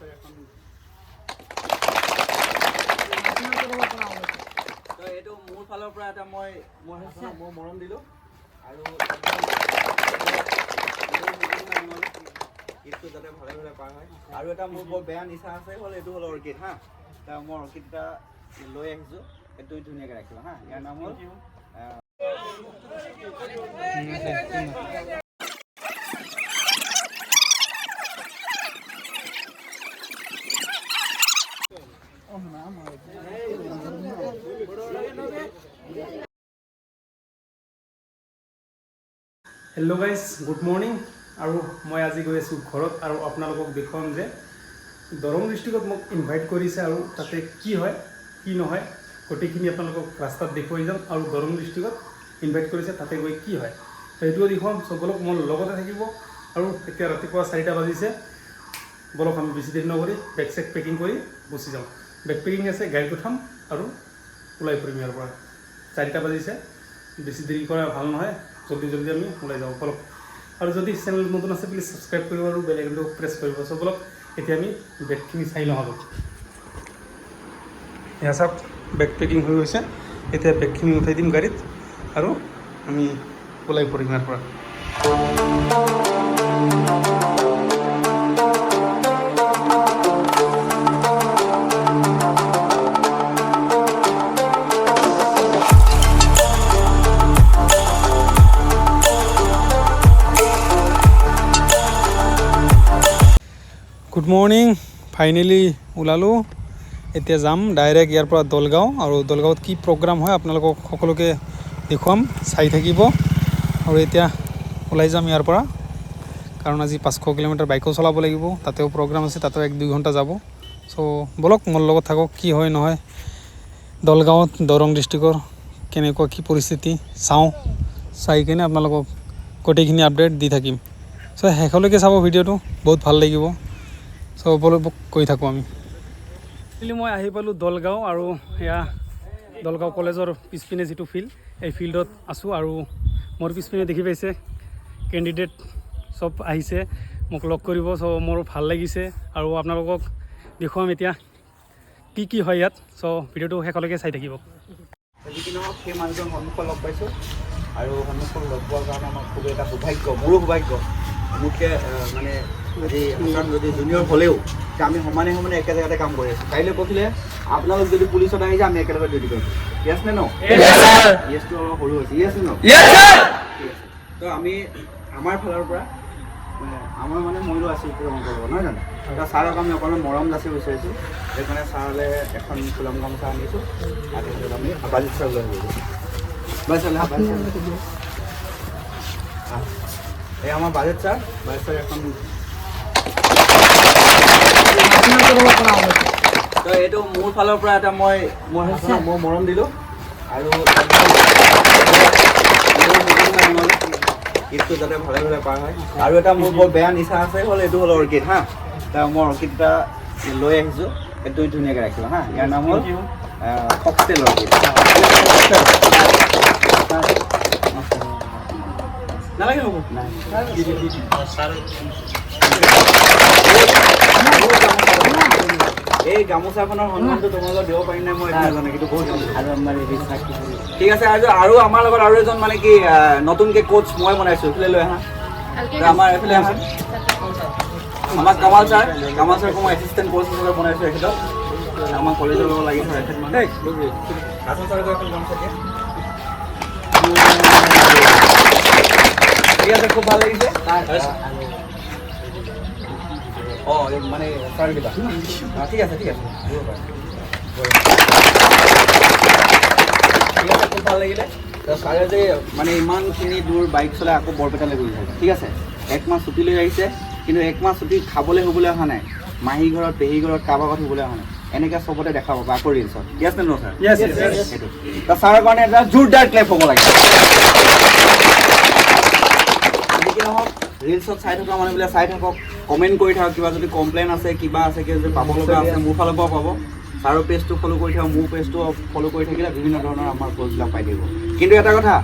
Sir এখন। তো এইটো মোৰ ফালৰ পৰা এটা মই মই মই মৰম দিলোঁ আৰু ঈদটো যাতে ভালে ভালে পাৰ হয়। আৰু এটা মোৰ বৰ বেয়া নিচা আছে, হ'ল এইটো হ'ল অৰ্কিড। হা, তা মই অৰ্কিড এটা লৈ আহিছোঁ, এইটো ধুনীয়াকৈ ৰাখিবা। হা, ইয়াৰ নাম হ'ল হেল্ল' গাইজ, গুড মৰ্ণিং। আৰু মই আজি গৈ আছোঁ ঘৰত আৰু আপোনালোকক দেখুৱাম যে দৰং ডিষ্ট্ৰিক্টত মোক ইনভাইট কৰিছে আৰু তাতে কি হয় কি নহয় গোটেইখিনি আপোনালোকক ৰাস্তাত দেখুৱাই যাম। আৰু দৰং ডিষ্ট্ৰিক্টত ইনভাইট কৰিছে, তাতে গৈ কি হয় সেইটোও দেখুৱাম। চ' বলক, মোৰ লগতে থাকিব। আৰু এতিয়া ৰাতিপুৱা 4টা বাজিছে। বলক, আমি বেছি দেৰি নকৰি বেগ চেগ পেকিং কৰি গুচি যাওঁ। বেগ পেকিং আছে, গাড়ীত উঠাম আৰু ওলাই পৰিম ইয়াৰ পৰা। 4টা বাজিছে, বেছি দেৰি কৰা ভাল নহয়। জলদি জলদি আমি ওলাই যাওঁ বলক। আৰু যদি চেনেল নতুন আছে, প্লিজ ছাবস্ক্ৰাইব কৰিব আৰু বেল আইকনটো প্ৰেছ কৰিব। চ' বলক, এতিয়া আমি বেগখিনি চাই লওঁ আগত। এয়া চাওক, বেগ পেকিং হৈ গৈছে। এতিয়া বেগখিনি উঠাই দিম গাড়ীত আৰু আমি ওলাই পৰিম ইয়াৰ পৰা। গুড মৰ্ণিং, ফাইনেলি ওলালোঁ। এতিয়া যাম ডাইৰেক্ট ইয়াৰ পৰা দলগাঁও আৰু দলগাঁৱত কি প্ৰগ্ৰাম হয় আপোনালোকক সকলোকে দেখুৱাম, চাই থাকিব। আৰু এতিয়া ওলাই যাম ইয়াৰ পৰা, কাৰণ আজি 500 কিলোমিটাৰ বাইকো চলাব লাগিব। তাতেও প্ৰগ্ৰাম আছে, তাতেও 1-2 ঘণ্টা যাব। চ' ব'লক, মোৰ লগত থাকক। কি হয় নহয় দলগাঁৱত, দৰং ডিষ্ট্ৰিক্টৰ কেনেকুৱা কি পৰিস্থিতি চাওঁ, চাই কিনে আপোনালোকক গোটেইখিনি আপডেট দি থাকিম। চ' শেষলৈকে চাব ভিডিঅ'টো, বহুত ভাল লাগিব। চ' ব'লক, গৈ থাকোঁ আমি। একচুৱেলি মই আহি পালোঁ দলগাঁও আৰু এয়া দলগাঁও কলেজৰ পিছপিনে যিটো ফিল্ড, এই ফিল্ডত আছোঁ। আৰু মোৰ পিছপিনে দেখি পাইছে, কেণ্ডিডেট চব আহিছে মোক লগ কৰিব। চ' মোৰ ভাল লাগিছে আৰু আপোনালোকক দেখুৱাম এতিয়া কি কি হয় ইয়াত। চ' ভিডিঅ'টো শেষলৈকে চাই থাকিব। যি কি নহওক, সেই মানুহজন সন্মুখত লগ পাইছোঁ আৰু সন্মুখত লগ পোৱাৰ কাৰণে আমাৰ খুবেই এটা সৌভাগ্য, মোৰো সৌভাগ্য। মোতকৈ মানে আজি হাছান যদি জুনিয়ৰ হ'লেও এতিয়া আমি সমানে সমানে একে জেগাতে কাম কৰি আছোঁ। কাইলৈ পৰহিলে আপোনালোক যদি পুলিচত আহি যায়, আমি একেলগে ডিউটি কৰিম। য়েছ নে ন? য়েছটো অলপ সৰু হৈছে। য়েছ নে ন? ঠিক আছে। তো আমি আমাৰ ফালৰ পৰা মানে আমাৰ মানে ময়ো আছোঁ তেওঁলোকৰ লগত, নহয় জানো? তো ছাৰক আমি অকণমান মৰম যাচিব বিচাৰিছোঁ। সেইকাৰণে ছাৰলৈ এখন ফুলাম গামোচা আনিছোঁ আৰু তাৰপিছত আমি বাজিত ছাৰ লৈ আহিছোঁ। বাজিত ছাৰ, বাজিত ছাৰ। এই আমাৰ বাজেট ছাৰ, বাজেট ছাৰ এখন। তো এইটো মোৰ ফালৰ পৰা এটা মই মই মই মৰম দিলোঁ আৰু ঈদটো যাতে ভালে ভালে পাৰ হয়। আৰু এটা মোৰ বৰ বেয়া নিচা আছে, হ'ল এইটো হ'ল অৰ্কিড। হা, তা মই অৰ্কিড এটা লৈ আহিছোঁ, এইটো ধুনীয়াকৈ ৰাখিবা। হা, ইয়াৰ নাম হ'ল ফক্সটেল অৰ্কিড। নালাগে, হ'ব। নাই, এই গামোচাখনৰ সন্মানটো তোমালোকক দিব পাৰিম নাই মই এইটো নাজানো, কিন্তু বহুত আৰু আমাৰ এই ঠিক আছে। আৰু আৰু আমাৰ লগত আৰু এজন মানে কি নতুনকে কোচ মই বনাইছোঁ, এইফালে লৈ আহা। তো আমাৰ এইফালে আহা, আমাৰ কামাল ছাৰ। কামাল ছাৰকো মই এছিষ্টেণ্ট কোচ হিচাপে বনাইছোঁ। এখেতক আমাৰ কলেজৰ লগত লাগি থকা এখেত মানে হাছান ছাৰকো এখন গামোচা দিয়া। ঠিক আছে, খুব ভাল লাগিছে। অঁ, এই মানে ছাৰ দিবা। অঁ, ঠিক আছে, ঠিক আছে, দিব পাৰে। ঠিক আছে, খুব ভাল লাগিলে। তো ছাৰে যে মানে ইমানখিনি দূৰ বাইক চলাই আকৌ বৰপেটালৈ গৈ থাকে, ঠিক আছে, এক মাহ ছুটি লৈ আহিছে, কিন্তু এক মাহ ছুটি খাবলৈ শুবলৈ অহা নাই, মাহী ঘৰত, পেহী ঘৰত, কাৰোবাৰ ঘৰত শুবলৈ অহা নাই। এনেকৈ চবতে দেখা পাব আকৌ ৰিলচত। য়েছ নে ন ছাৰ? Yes. সেইটো তো ছাৰৰ কাৰণে এটা জোৰদাৰ ক্লেপ হ'ব লাগে। যি কি নহওক, ৰিলচত চাই থকা মানুহবিলাক চাই থাকক, কমেণ্ট কৰি থাকক। কিবা যদি কমপ্লেইন আছে, কিবা আছে, কিবা যদি পাব লগা আছে, মোৰ ফালৰ পৰাও পাব। ছাৰৰ পেজটো ফ'ল' কৰি থাকক, মোৰ পেজটো ফ'ল' কৰি থাকিলে বিভিন্ন ধৰণৰ আমাৰ পষ্টবিলাক পাই থাকিব। কিন্তু এটা কথা,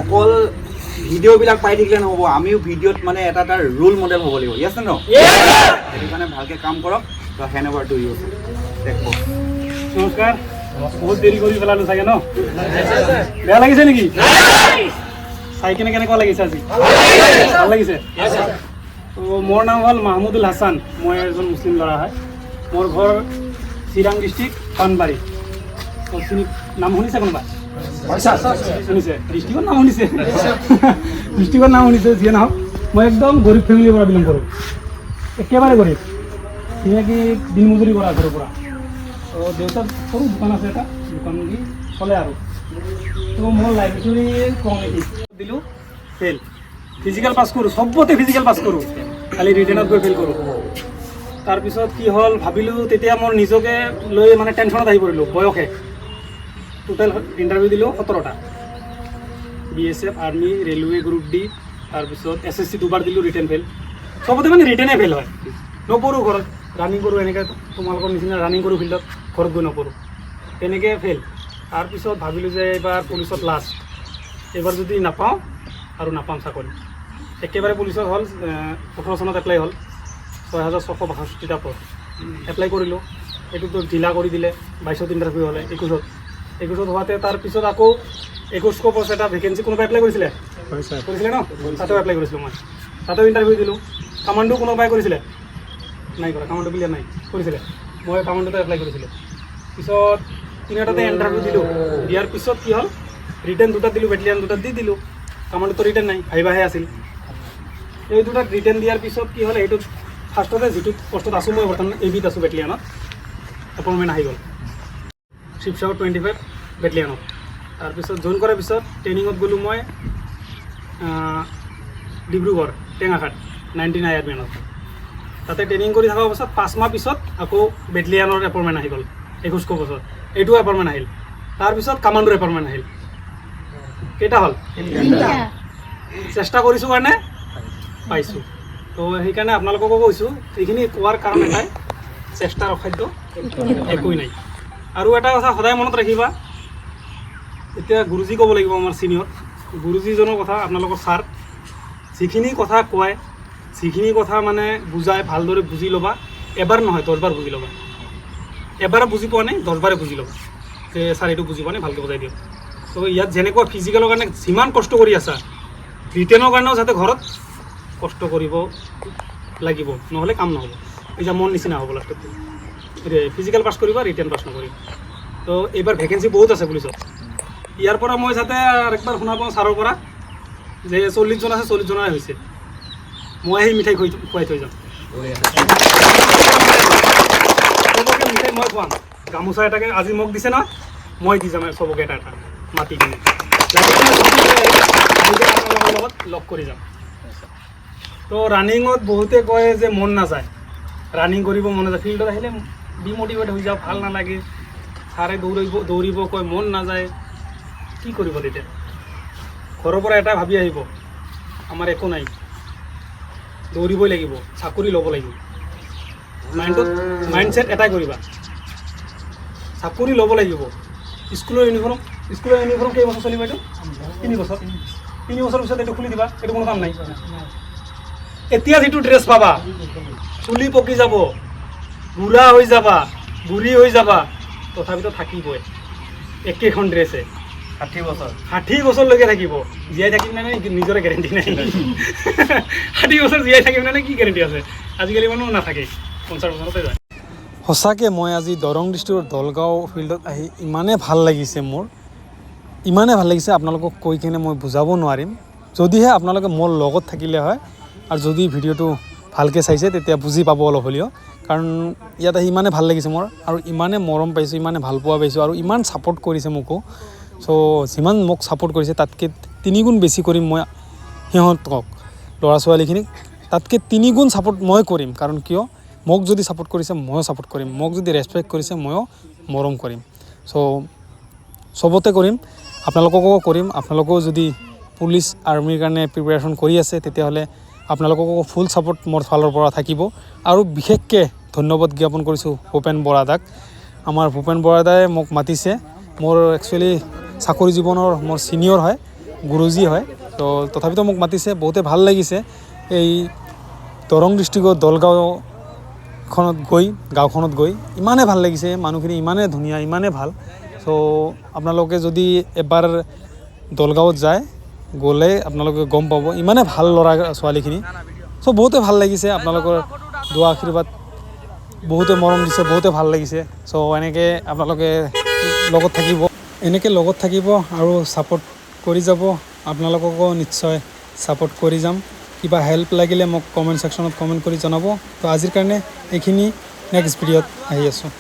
অকল ভিডিঅ'বিলাক পাই থাকিলে নহ'ব, আমিও ভিডিঅ'ত মানে এটা এটা ৰোল মডেল হ'ব লাগিব। য়েছ ন? সেইটো কাৰণে ভালকৈ কাম কৰক। তো hand over to you. নমস্কাৰ। বহুত দেৰি কৰি পেলালো চাগে ন? বেয়া লাগিছে নেকি চাই কেনে? কেনেকুৱা লাগিছে আজি? ভাল লাগিছে? তো মোৰ নাম হ'ল মাহমুদুল হাছান। মই এজন মুছলিম ল'ৰা হয়। মোৰ ঘৰ চিৰাং ডিষ্ট্ৰিক্ট, পাণবাৰী। তো চিনি, নাম শুনিছে কোনোবা? শুনিছে? ডিষ্ট্ৰিক্টৰ নাম শুনিছে? ডিষ্ট্ৰিক্টৰ নাম শুনিছে। যিয়ে নহওক, মই একদম গৰীব ফেমিলিৰ পৰা বিলং কৰোঁ, একেবাৰে গৰীব। চিনাকি দিন মজুৰি কৰা ঘৰৰ পৰা। তো দেউতাৰ সৰু দোকান আছে এটা, দোকান দি চলে আৰু। তো মোৰ লাইফ ষ্টৰী কওঁ নেকি? দিলোঁ, ফেইল। ফিজিকেল পাছ কৰোঁ, চবতে ফিজিকেল পাছ কৰোঁ, খালি ৰিটেনত গৈ ফেইল কৰোঁ। তাৰপিছত কি হ'ল, ভাবিলোঁ তেতিয়া মোৰ নিজকে লৈ মানে টেনশ্যনত আহি পৰিলোঁ। বয়সে টোটেল ইণ্টাৰভিউ দিলোঁ 17টা, BSF, army, railway group D, তাৰপিছত এছএছচি দুবাৰ দিলোঁ, ৰিটেন ফেইল। চবতে মানে ৰিটেনে ফেইল হয়। নপঢ়োঁ ঘৰত, ৰানিং কৰোঁ এনেকৈ তোমালোকৰ নিচিনা ৰানিং কৰোঁ ফিল্ডত, ঘৰত গৈ নপঢ়োঁ, তেনেকৈ ফেইল। তাৰপিছত ভাবিলোঁ যে এইবাৰ পুলিচত লাষ্ট, এইবাৰ যদি নাপাওঁ আৰু নাপাম চাকৰি একেবাৰে। পুলিচত হ'ল 18 চনত এপ্লাই হ'ল, 6662টা পদ এপ্লাই কৰিলোঁ। এইটোতো জিলা কৰি দিলে, 22ত ইণ্টাৰভিউ হ'লে, 21ত হোৱাতে তাৰপিছত আকৌ 21শ পষ্ট এটা ভেকেঞ্চি। কোনোবা এপ্লাই কৰিছিলে? কৰিছিলে ন? তাতেও এপ্লাই কৰিছিলোঁ মই, তাতেও ইণ্টাৰভিউ দিলোঁ। কামাণ্ডো কোনোবাই কৰিছিলে? নাই কৰা। কামাণ্ডো ক্লিয়াৰ নাই কৰিছিলে? মই কামাণ্ডোতে এপ্লাই কৰিছিলোঁ। পিছত তিনিটাতে ইণ্টাৰভিউ দিলোঁ। দিয়াৰ পিছত কি হ'ল, ৰিটেন দুটা দিলোঁ, বেটেলিয়ান দুটাত দি দিলোঁ। কামাণ্ডোতো ৰিটেন নাই, ভাইভাহে আছিল। এই দুটাত ৰিটেন দিয়াৰ পিছত কি হ'ল, এইটোত ফাৰ্ষ্টতে যিটোত পষ্টত আছোঁ মই বৰ্তমান, এ বিত আছোঁ বেটেলিয়ানত, এপইণ্টমেণ্ট আহি গ'ল শিৱসাগৰ 25 বেটেলিয়ানত। তাৰপিছত জইন কৰাৰ পিছত ট্ৰেইনিঙত গ'লোঁ মই ডিব্ৰুগড় টেঙাখাট 19 I R বিএনত। তাতে ট্ৰেইনিং কৰি থকা অৱস্থাত 5 মাহ পিছত আকৌ বেটেলিয়ানৰ এপইণ্টমেণ্ট আহি গ'ল 21শ বছৰ। এইটোও এপইণ্টমেণ্ট আহিল। তাৰপিছত কামাণ্ডোৰ এপইণ্টমেণ্ট আহিল। কেইটা হ'ল? চেষ্টা কৰিছোঁ কাৰণে পাইছোঁ। তো সেইকাৰণে আপোনালোককো কৈছোঁ, এইখিনি কোৱাৰ কাৰণ এটাই, চেষ্টাৰ অসাধ্য একোৱেই নাই। আৰু এটা কথা সদায় মনত ৰাখিবা। এতিয়া গুৰুজী ক'ব লাগিব, আমাৰ ছিনিয়ৰ গুৰুজীজনৰ কথা, আপোনালোকৰ ছাৰ যিখিনি কথা কয়, যিখিনি কথা মানে বুজায়, ভালদৰে বুজি ল'বা। এবাৰ নহয়, 10বাৰ বুজি ল'বা। এবাৰ বুজি পোৱা নাই, 10বাৰে বুজি ল'বা যে ছাৰ, এইটো বুজি পোৱা নাই, ভালকৈ বুজাই দিয়ক। তো ইয়াত যেনেকুৱা ফিজিকেলৰ কাৰণে যিমান কষ্ট কৰি আছা, ৰিটেনৰ কাৰণেও যাতে ঘৰত কষ্ট কৰিব লাগিব, নহ'লে কাম নহ'ব। এতিয়া মন নিচিনা হ'ব লাষ্টত। ফিজিকেল পাছ কৰিবা, ৰিটেন পাছ নকৰিবা। তো এইবাৰ ভেকেঞ্চি বহুত আছে পুলিচত। ইয়াৰ পৰা মই যাতে আৰু একবাৰ শুনা পাওঁ ছাৰৰ পৰা যে 40জন আছে, 40জনৰে হৈছে, মই আহি মিঠাই খুৱাই খুৱাই থৈ যাম চবকে। মিঠাই মই খুৱাম। গামোচা এটাকে আজি মোক দিছে নহয়, মই দি যাম চবকে এটা এটা মাতি কিনে। লাগিলে মই ছুটি লৈ আহিম, আহি কিনে আপোনালোকৰ লগত লগ কৰি যাম। তো ৰানিঙত বহুতে কয় যে মন নাযায়, ৰানিং কৰিব মন নাযায়, ফিল্ডত আহিলে ডিমটিভেট হৈ যাওঁ, ভাল নালাগে, ছাৰে দৌৰিব দৌৰিব কয়, মন নাযায়। কি কৰিব তেতিয়া? ঘৰৰ পৰা এটা ভাবি আহিব, আমাৰ একো নাই, দৌৰিবই লাগিব, চাকৰি ল'ব লাগিব। মাইণ্ডত মাইণ্ডছেট এটাই কৰিবা, চাকৰি ল'ব লাগিব। স্কুলৰ ইউনিফৰ্ম কেইবছৰ চলিব এইটো? 3 বছৰ। 3 বছৰ পিছত এইটো খুলি দিবা, এইটো কোনো কাম নাই। এতিয়া যিটো ড্ৰেছ পাবা, চুলি পকি যাব, বুঢ়া হৈ যাবা, বুঢ়ী হৈ যাবা, তথাপিতো থাকিবই একেখন ড্ৰেছে। 60 বছৰ। 60 বছৰলৈকে থাকিব। জীয়াই থাকিম নে নাই নিজৰে গেৰেণ্টি নাই। 60 বছৰ জীয়াই থাকিম নে নাই কি গেৰেণ্টি আছে? আজিকালি মানুহ নাথাকে, 50 বছৰতে যায়। সঁচাকৈ মই আজি দৰং ডিষ্ট্ৰিক্টৰ দলগাঁও ফিল্ডত আহি ইমানেই ভাল লাগিছে মোৰ, ইমানেই ভাল লাগিছে, আপোনালোকক কৈ কিনে মই বুজাব নোৱাৰিম। যদিহে আপোনালোকে মোৰ লগত থাকিলে হয় আৰু যদি ভিডিঅ'টো ভালকৈ চাইছে, তেতিয়া বুজি পাব অলপ হ'লেও। কাৰণ ইয়াত আহি ইমানেই ভাল লাগিছে মোৰ আৰু ইমানেই মৰম পাইছোঁ, ইমানে ভাল পোৱা পাইছোঁ আৰু ইমান ছাপোৰ্ট কৰিছে মোকো। চ' যিমান মোক ছাপোৰ্ট কৰিছে, তাতকৈ তিনিগুণ বেছি কৰিম মই সিহঁতক, ল'ৰা ছোৱালীখিনিক তাতকৈ তিনিগুণ ছাপোৰ্ট মই কৰিম। কাৰণ কিয়, মোক যদি ছাপোৰ্ট কৰিছে, ময়ো ছাপোৰ্ট কৰিম। মোক যদি ৰেচপেক্ট কৰিছে, ময়ো মৰম কৰিম। চ' চবতে কৰিম, আপোনালোককো কৰিম। আপোনালোকেও যদি পুলিচ আৰ্মিৰ কাৰণে প্ৰিপেৰেশ্যন কৰি আছে, তেতিয়াহ'লে আপোনালোককো ফুল ছাপোৰ্ট মোৰ ফালৰ পৰা থাকিব। আৰু বিশেষকৈ ধন্যবাদ জ্ঞাপন কৰিছোঁ ভূপেন বৰাদাক। আমাৰ ভূপেন বৰাদাই মোক মাতিছে। মোৰ একচুৱেলি চাকৰি জীৱনৰ মোৰ ছিনিয়ৰ হয়, গুৰুজী হয়। তো তথাপিতো মোক মাতিছে, বহুতে ভাল লাগিছে। এই দৰং ডিষ্ট্ৰিক্টৰ দলগাঁওখনত গৈ, গাঁওখনত গৈ ইমানেই ভাল লাগিছে, মানুহখিনি ইমানেই ধুনীয়া, ইমানেই ভাল। চ' আপোনালোকে যদি এবাৰ দলগাঁৱত যায়, গ'লে আপোনালোকে গম পাব ইমানেই ভাল ল'ৰা ছোৱালীখিনি। চ' বহুতে ভাল লাগিছে, আপোনালোকৰ দোৱা আশীৰ্বাদ, বহুতে মৰম দিছে, বহুতে ভাল লাগিছে। চ' এনেকৈ আপোনালোকে লগত থাকিব, এনেকৈ লগত থাকিব আৰু ছাপোৰ্ট কৰি যাব। আপোনালোককো নিশ্চয় ছাপোৰ্ট কৰি যাম। কিবা হেল্প লাগিলে মোক কমেণ্ট ছেকশ্যনত কমেণ্ট কৰি জনাব। তো আজিৰ কাৰণে এইখিনি, নেক্সট ভিডিঅ'ত আহি আছোঁ।